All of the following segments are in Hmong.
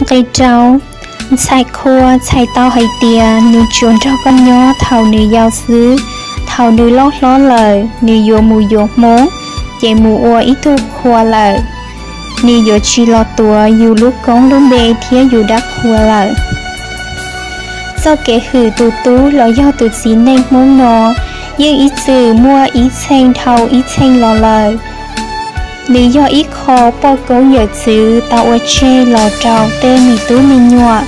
Nqe rau, ntxhais qhua txhais tau hais tias nws tsuas nrog koj nyob thaum nws yau xwb, thaum nws loj hlob lawm nws yuav mus yuav Hmoob, ces mus ua ib tug qhua lawm, nws yuav tsis los tuav yus lub koob lub npe thiab yus dab qhua lawm. Txoj kev hwm tus tub los yog tus txiv neej Hmoob no yeej ib txwm muaj ib txheej dhau ib txheej los lawm. Nws yog ib qho poj koob yawm txwv tau ua tseg los rau tej me tub me nyuam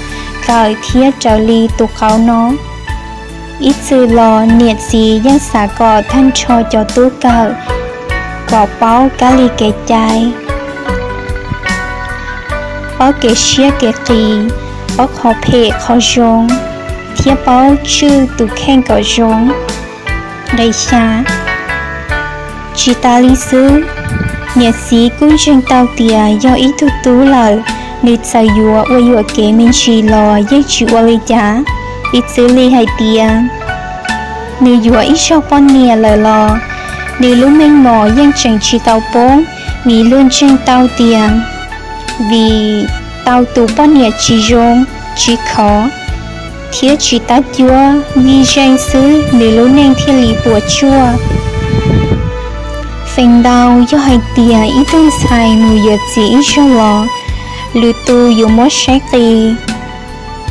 kawm thiab raws li tus qauv no. Ib txwm los niam txiv yeej xav kom tag nrho cov tub kawm kom paub kab li kev cai, paub kev siab kev qis, paub qhov phem qhov zoo, thiab paub tswj tus kheej kom zoo. Nqe xya, tsis tas li xwb, niam txiv kuj ntseeg tau tias yog ib tug tub lawm, nws txawm yuav ua yuam kev me ntsis los yeej tsis ua li cas. Piv txwv li hais tias nws yuav ib zaug poj niam lawm los nws lub meej mom yeej tseem tsis tau poob, vim luag ntseeg tau tias vim tau tus poj niam tsis zoo, tsis khov, thiab tsis tab cuab vij zeej xwb nws lub neej thiaj li puas tsuaj. Feem ntau yog hais tias ib tug ntxhais mus yuav txiv ib zaug los, lwm tus yuav muab saib qis,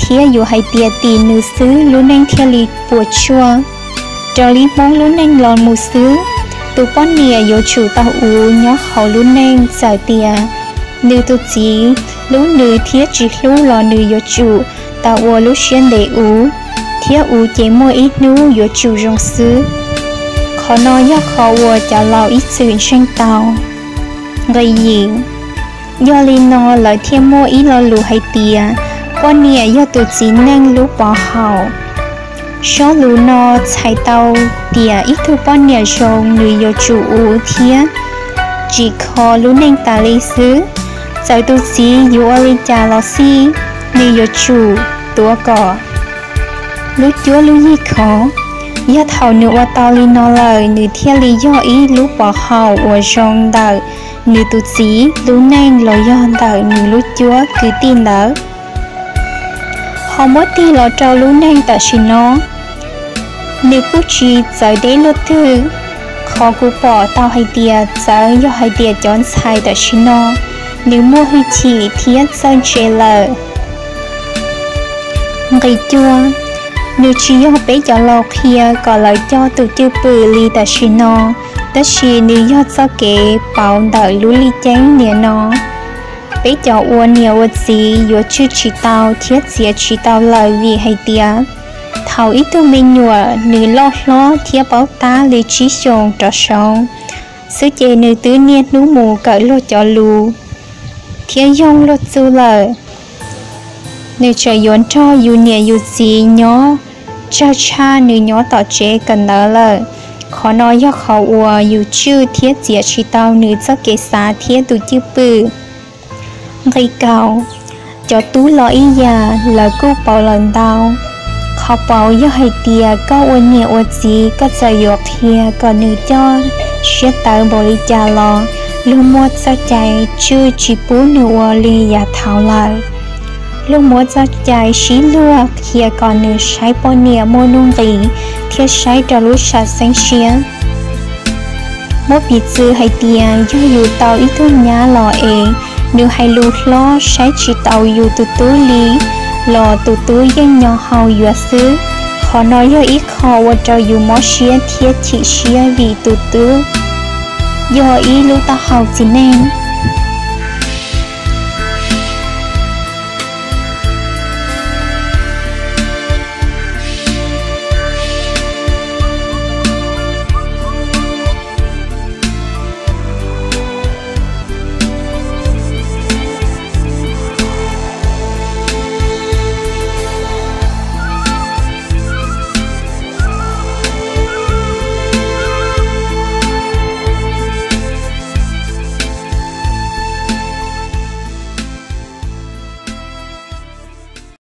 thiab yuav hais tias tim nws xwb lub neej thiaj li puas tsuaj. Raws li Hmoob lub neej los mus xwb, tus poj niam yuav tsum tau uv nyob hauv lub neej, txawm tias nws tus txiv hlub nws thiab tsis hlub los nws yuav tsum tau ua lub siab ntev uv, thiab uv ces muaj ib hnub yuav tsum zoo xwb. Qhov no yog qhov uas cov laus ib txwm ntseeg tau. Nqe yim, yog li no lawv thiaj muaj ib lo lus hais tias poj niam yog tus txiv neej lub pov haum. Sob lus no txhais tau tias ib tug poj niam zoo nws yuav tsum uv thiab tsis kho lub neej tas li xwb. Txawm tus txiv yuav ua li cas los xij, nws yuav tsum tuav kom lub cuab lub yig khov. Yog thaum nws ua tau li no lawm, nws thiaj li yog ib lub pov haum uas zoo ntawm nws tus txiv lub neej los yog ntawm nws lub cuab kwv tij ntawd. Ho muab tig los rau lub neej tam sim no, nws kuj tsis txawv deb luaj twg. Qhov kuv pom tau hais tias txawv yog hais tias cov ntxhais tam sim no nws muaj hwj chim thiab txawj ntse lawm. Nqe cuaj, nws tsis yog peb cov laus qhia kom lawv coj tus cwj pwm li tam sim no, tab sis nws yog txoj kev pauv ntawm lub lim ceeb niam no. Peb cov ua niam ua txiv yuav tswj tsis tau thiab txiav tsis tau lawm, vim hais tias thaum ib tug me nyuam nws loj hlob thiab paub tab li tsib xyoos rov saud xwb ces nws twb niaj hnub mus kawm luag cov lus thiab yoog luag txuj lawm. Nws tseem yuav nrog yus niam yus txiv nyob tsawg tshaj nws nyob tom tsev kawm ntawv lawm. Qhov no yog qhov uas yus tswj thiab txiav tsis tau nws txoj kev xav thiab tus cwj pwm. Nqe kaum, cov tub los ib yam, lawv kuj pauv lawm ntau. Qhov pauv yog hais tias koj ua niam ua txiv, koj txawm yuav qhia kom nws coj siab tawv npaum li cas los luag muaj txoj cai tswj tsis pub nws ua li yav thaud lawm. Luag muab txoj cai sib luag qhia kom nws saib poj niam muaj nuj nqis thiab saib rau lub sam xeeb siab. Muab piv txwv hais tias yog yus tau ib tug nyab los es nws hais lus hlob saib tsis taus yus tus tub li los tus tub yeej nyo hau yuav xwb. Qhov no yog ib qho ua rau yus mob siab thiab chim siab vim tus tub yog ib lub taub hau txiv neej.